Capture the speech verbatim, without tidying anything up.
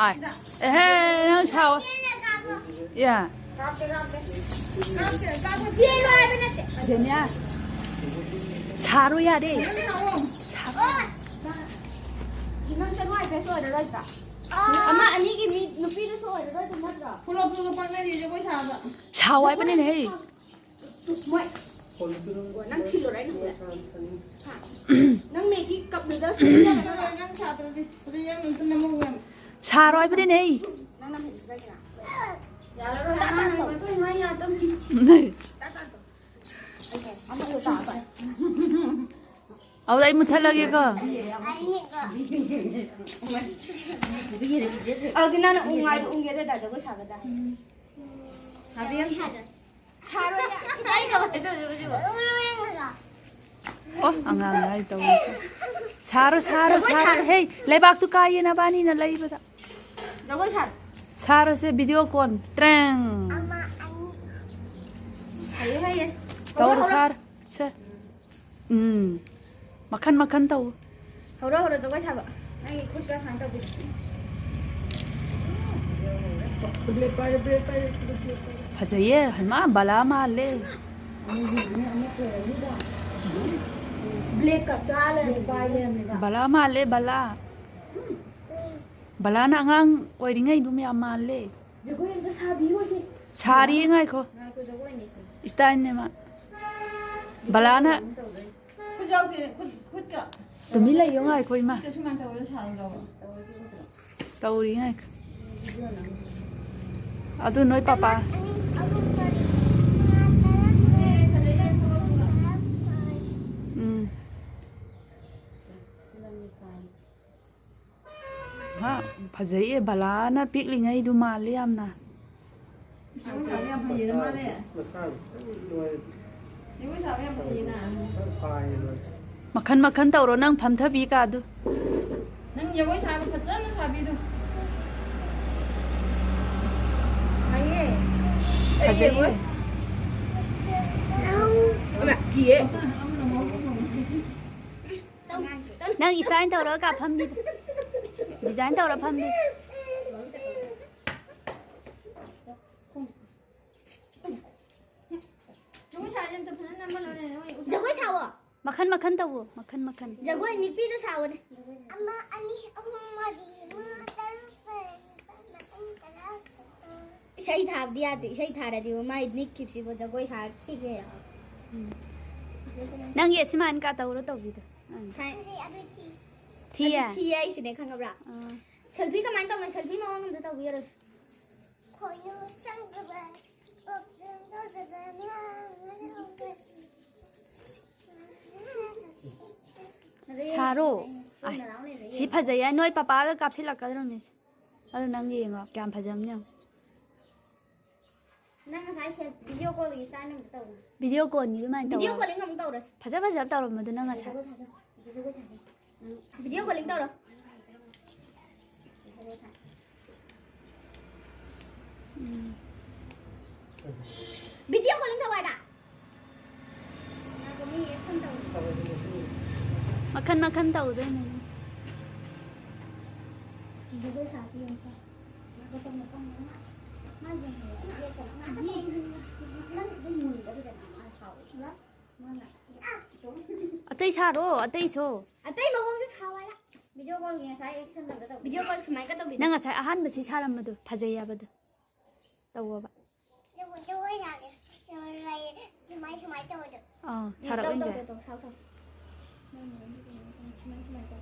ꯑꯥꯏ꯫ ꯑꯦꯍꯦ, ꯅꯪ ꯁꯥꯎ꯫ ꯌꯥ꯫ ꯖꯦꯅꯤꯌꯥ꯫ ꯁꯥꯔꯣ ꯌꯥꯔꯦ꯫ ꯁꯥꯔꯣ꯫ ꯅꯪ ꯆꯠꯂꯣ ꯍꯥꯏꯕꯁꯨ ꯑꯣꯏꯔꯔꯣꯏꯗ꯭ꯔꯥ? ꯑꯃ ꯑꯅꯤꯒꯤ ꯃꯤ ꯅꯨꯄꯤꯗꯨꯁꯨ ꯑꯣꯏꯔꯔꯣꯏꯗꯣ ꯅꯠꯇ꯭ꯔꯣ? ꯄꯨꯂꯞ ꯄꯨꯂꯞ ꯄꯥꯛꯅꯔꯤ ꯖꯒꯣꯏ ꯁꯥꯕ꯫ ꯁꯥꯎ ꯍꯥꯏꯕꯅꯤꯅꯦꯍꯦ꯫ ꯃꯣꯏ꯫ ꯑꯣ, ꯅꯪ ꯊꯤꯜꯂꯨꯔꯣ ꯑꯩꯅ ꯍꯣꯔꯦꯟ꯫ ꯍꯥ? ꯅꯪ ꯃꯦꯒꯤ ꯀꯞ ꯅꯨꯗꯜꯁ ꯄꯤꯖꯒꯗ꯭ꯔꯥ? ꯅꯪ ꯁꯥꯇ꯭ꯔꯗꯤ ꯑꯗꯨ ꯌꯥꯝ ꯑꯝꯇ ꯅꯃꯧ ꯌꯥꯝ꯫ ꯁꯥꯔꯣ ꯍꯥꯏꯕꯅꯤꯅꯦ꯫ ꯅꯪ ꯅꯝ ꯍꯦꯟꯖꯤꯟꯕꯒꯤꯔ? ꯌꯥꯔꯔꯣꯏ, ꯑꯉꯥꯡ ꯃꯇꯨꯡ ꯃꯥ ꯌꯥꯗꯕꯅꯤ꯫ ꯇꯥ ꯇꯥ ꯇꯥ꯫ ꯑꯣꯀꯦ, ꯑꯃꯗꯣ ꯇꯥꯕ꯫ ꯑꯧꯗ ꯑꯩ ꯃꯨꯠꯊꯠꯂꯒꯦꯀꯣ꯫ ꯑꯗꯨꯗꯤ ꯅꯪꯅ ꯎꯪ ꯍꯥꯏꯗꯣ ꯎꯪꯒꯦ ꯑꯗꯨ ꯑꯣꯏꯇꯥꯔꯗꯤ ꯖꯒꯣꯏ ꯁꯥꯒꯗ꯭ꯔꯥ? ꯁꯥꯕꯤꯌꯨ꯫ ꯁꯥꯔꯣꯏ꯫ ꯑꯩ ꯀꯃꯥꯏꯅ ꯇꯧꯗꯣꯏꯕ ꯁꯤꯕꯣ? ꯑꯣ, ꯑꯉꯥꯡ ꯍꯥꯏ ꯇꯧꯔꯤꯁꯦ꯫ ꯁꯥꯔꯣ, ꯁꯥꯔꯣ, ꯖꯒꯣꯏ ꯁꯥꯔꯣ꯫ ꯁꯥꯔꯣ꯫ ꯍꯦ, ꯂꯩꯕꯥꯛꯇꯨ ꯀꯥꯏꯌꯦ ꯅꯕꯥꯅꯤꯅ ꯂꯩꯕꯗ꯫ ꯖꯒꯣꯏ ꯁꯥꯔꯣ꯫ ꯁꯥꯔꯣꯁꯦ, video call꯫ ꯇ꯭ꯔꯦꯡ꯫ ꯍꯩꯌꯦ, ꯍꯩꯌꯦ꯫ ꯇꯧꯔꯣ, ꯍꯧꯔꯣ, ꯍꯧꯔꯣ꯫ ꯁꯥꯔꯣ꯫ ꯁꯦ꯫ ꯎꯝ꯫ ꯃꯈꯟ ꯃꯈꯟ ꯇꯧ꯫ ꯍꯧꯔꯣ, ꯍꯧꯔꯣ, ꯖꯒꯣꯏ ꯁꯥꯕ꯫ ꯅꯪꯒꯤ ꯈꯨꯠꯇ ꯁꯨꯃꯥꯏꯅ ꯇꯧꯕꯤꯔꯣ꯫ ꯐꯖꯩꯌꯦ, ꯍꯩꯃꯥ, ꯕꯂꯥ ꯃꯥꯜꯂꯦ꯫ ꯕ꯭ꯂꯦꯛꯀ ꯆꯥ ꯂꯩꯔꯝꯃꯦ, ꯄꯥꯏ ꯂꯩꯔꯝꯃꯦꯕ꯫ ꯕꯂꯥ ꯃꯥꯜꯂꯦ, ꯕꯂꯥ꯫ ꯕꯂꯥꯅ ꯑꯉꯥꯡ ꯑꯣꯏꯔꯤꯉꯩꯗꯨꯝ ꯌꯥꯝ ꯃꯥꯜꯂꯦ꯫ ꯖꯒꯣꯏ ꯑꯝꯇ ꯁꯥꯕꯤꯌꯨꯁꯦ꯫ ꯁꯥꯔꯤꯌꯦ, ꯉꯥꯏꯈꯣ꯫ ꯉꯥꯏꯈꯣ, ꯖꯒꯣꯏꯅꯦ꯫ Style ꯅꯦ ꯃꯥ꯫ ꯕꯂꯥꯅ꯫ ꯈꯨꯠ ꯌꯥꯎꯗꯦ, ꯈꯨꯠ, ꯈꯨꯠꯀ꯫ ꯇꯨꯃꯤꯟ ꯂꯩꯌꯣ, ꯉꯥꯏꯈꯣ, ꯏꯃꯥ꯫ ꯈꯨꯠꯀ ꯁꯨꯃꯥꯏꯅ ꯇꯧꯔꯒ ꯁꯥꯔꯣ ꯂꯥꯎꯕ꯫ ꯇꯧꯔꯤ, ꯉꯥꯏꯈꯣ꯫ ꯑꯗꯨ ꯅꯣꯏ ꯄꯥꯄꯥ꯫ ꯎꯝ꯫ ꯍꯥ, ꯐꯖꯩꯌꯦ, ꯕꯂꯥꯅ ꯄꯤꯛꯂꯤꯉꯩꯗꯨ ꯃꯥꯜꯂꯤ ꯌꯥꯝꯅ꯫ ꯖꯒꯣꯏ ꯁꯥꯕ ꯌꯥꯝ ꯍꯩꯌꯦꯅ ꯃꯥꯅꯦ꯫ ꯃꯁꯥ ꯂꯣꯏꯔꯦ꯫ ꯖꯒꯣꯏ ꯁꯥꯕ ꯌꯥꯝ ꯍꯩꯌꯦꯅ꯫ ꯐꯖꯅ ꯄꯥꯏꯌꯦꯕ꯫ ꯃꯈꯟ ꯃꯈꯟ ꯇꯧꯔꯣ, ꯅꯪ ꯐꯝꯊꯕꯤ ꯀꯥꯗꯨ꯫ ꯅꯪ ꯖꯒꯣꯏ ꯁꯥꯕ ꯐꯖꯅ ꯁꯥꯕꯤꯗꯨ꯫ ꯍꯩꯌꯦ꯫ ꯐꯖꯩꯌꯦ꯫ ꯑꯃ, ꯀꯤꯌꯦ꯫ ꯅꯪ style ꯇꯧꯔꯒ ꯐꯝꯕꯤ꯫ Design ꯇꯧꯔ ꯐꯝꯕꯤ꯫ ꯖꯒꯣꯏ ꯁꯥꯑꯣ꯫ ꯃꯈꯟ ꯃꯈꯟ ꯇꯧꯋꯣ, ꯃꯈꯟ ꯃꯈꯟ꯫ ꯖꯒꯣꯏ ꯅꯤꯄꯤꯗꯣ ꯁꯥꯑꯣꯅꯦ꯫ ꯑꯃ, ꯑꯅꯤ, ꯑꯍꯨꯝ, ꯃꯔꯤ, ꯃꯉꯥ, ꯇꯔꯨꯛ, ꯇꯔꯦꯠ, ꯅꯤꯄꯥꯜ, ꯃꯥꯄꯜ, ꯇꯔꯥ, ꯀꯨꯟ꯫ ꯏꯁꯩ ꯊꯥꯕꯗꯤ ꯌꯥꯗꯦ꯫ ꯏꯁꯩ ꯊꯥꯔꯗꯤ ꯃꯥꯏ ꯅꯤꯛꯈꯤꯕꯁꯤꯕꯨ ꯖꯒꯣꯏ ꯁꯥꯔ ꯈꯤꯒꯦ꯫ ꯅꯪꯒꯤ ꯑꯁꯤꯃꯥꯏꯅ ꯀꯥ ꯇꯧꯔ ꯇꯧꯕꯤꯗꯣ꯫ ꯑꯪ꯫ ꯁꯥꯏ- ꯑꯗꯨꯗꯤ ꯑꯗꯨ ꯊꯤ꯫ ꯊꯤꯌꯦ꯫ ꯊꯤ ꯍꯥꯏꯁꯤꯅꯦ, ꯈꯪꯉꯕ꯭ꯔꯥ? ꯑꯥ꯫ ꯁꯦꯜꯐꯤ ꯀꯃꯥꯏꯅ ꯇꯧꯅꯣ? ꯁꯦꯜꯐꯤ ꯃꯑꯣꯡ ꯑꯝꯇ ꯇꯧꯕꯤꯔꯁꯤ꯫ ꯈꯣꯏꯅꯨ ꯆꯪꯗꯕ, ꯀꯣꯛ ꯆꯪꯗꯕ, ꯉꯥꯡ ꯉꯥꯡ ꯁꯥꯔꯣ꯫ ꯑꯥꯏ, ꯁꯤ ꯐꯖꯩ ꯍꯥꯏ꯫ ꯅꯣꯏ ꯄꯄꯥꯒ ꯀꯥꯞꯁꯤꯜꯂꯛꯀꯗ꯭ꯔꯣꯅꯦ? ꯑꯗꯨ ꯅꯪ ꯌꯦꯡꯉꯣ ꯀꯌꯥꯝ ꯐꯖꯕꯅꯣ ꯌꯦꯡꯉꯣ꯫ ꯅꯪ ꯉꯁꯥꯏ ꯁꯦꯜ ꯚꯤꯗꯤꯑꯣ ꯀꯣꯜꯒꯤ ꯁ꯭ꯇꯥꯏꯜ ꯑꯝꯇ ꯇꯧꯔꯣ꯫ ꯚꯤꯗꯤꯑꯣ ꯀꯣꯜꯒꯤꯗꯤ ꯑꯗꯨꯃꯥꯏꯅ ꯚꯤꯗꯤꯑꯣ ꯇꯧꯋꯣ꯫ ꯀꯣꯂꯤꯡ ꯑꯃꯨꯛ ꯇꯧꯔꯁꯤ꯫ ꯐꯖ ꯐꯖꯕ ꯇꯧꯔꯝꯕꯗꯣ ꯅꯪ ꯉꯁꯥꯏ꯫ ꯖꯒꯣꯏ ꯁꯥꯁꯦ꯫ ꯖꯒꯣꯏ ꯁꯥꯁꯦ꯫ ꯚꯤꯗꯤꯑꯣ ꯀꯣꯂꯤꯡ ꯇꯧꯔꯣ꯫ ꯎꯝ꯫ ꯚꯤꯗꯤꯑꯣ ꯀꯣꯂꯤꯡ ꯇꯧ ꯍꯥꯏꯕ꯫ ꯉꯥꯏꯈꯣ, ꯃꯤ ꯑꯦꯛꯁꯟ ꯇꯧꯔꯤ꯫ ꯃꯈꯟ ꯃꯈꯟ ꯇꯧꯗꯣꯏꯅꯦ꯫ ꯖꯒꯣꯏ ꯁꯥꯁꯤ ꯌꯦꯡꯁꯦ꯫ ꯃꯥ ꯌꯦꯡꯍꯜꯂꯣ꯫ ꯅꯪ ꯑꯗꯨꯝ ꯃꯨꯟꯗꯕꯤꯗ ꯃꯥ ꯁꯥꯎꯔꯤ꯫ ꯃꯥꯅ ꯑꯇꯩ ꯁꯥꯔꯣ, ꯑꯇꯩꯁꯨ꯫ ꯑꯇꯩ ꯃꯑꯣꯡꯁꯨ ꯁꯥꯎ ꯍꯥꯏꯔ꯫ ꯚꯤꯗꯤꯑꯣ ꯀꯣꯜꯒꯤ ꯉꯁꯥꯏ ꯑꯦꯛꯁꯟ ꯇꯧꯒꯦ ꯇꯧꯕ꯫ ꯚꯤꯗꯤꯑꯣ ꯀꯣꯜ ꯁꯨꯃꯥꯏꯅ ꯇꯧꯕꯤꯗꯣ꯫ ꯅꯪ ꯉꯁꯥꯏ ꯑꯍꯥꯟꯕ ꯁꯤ ꯁꯥꯔꯝꯕꯗꯣ ꯐꯖꯩ ꯍꯥꯏꯕꯗꯣ ꯇꯧꯋꯣꯕ꯫ ꯖꯒꯣꯏ, ꯖꯒꯣꯏ ꯁꯥꯒꯦ꯫ ꯖꯒꯣꯏ ꯂꯩꯌꯦ꯫ ꯁꯨꯃꯥꯏ, ꯁꯨꯃꯥꯏ ꯇꯧꯕꯗꯣ꯫ ꯑꯥ, ꯇꯧ, ꯁꯥꯔꯛꯑꯣ ꯇꯧ, ꯏꯟꯗꯤꯌꯥ꯫ ꯇꯧ, ꯇꯧ, ꯁꯥꯎ, ꯁꯥꯎ꯫ ꯅꯪ ꯁꯨꯃꯥꯏ, ꯁꯨꯃꯥꯏ ꯇꯧ꯫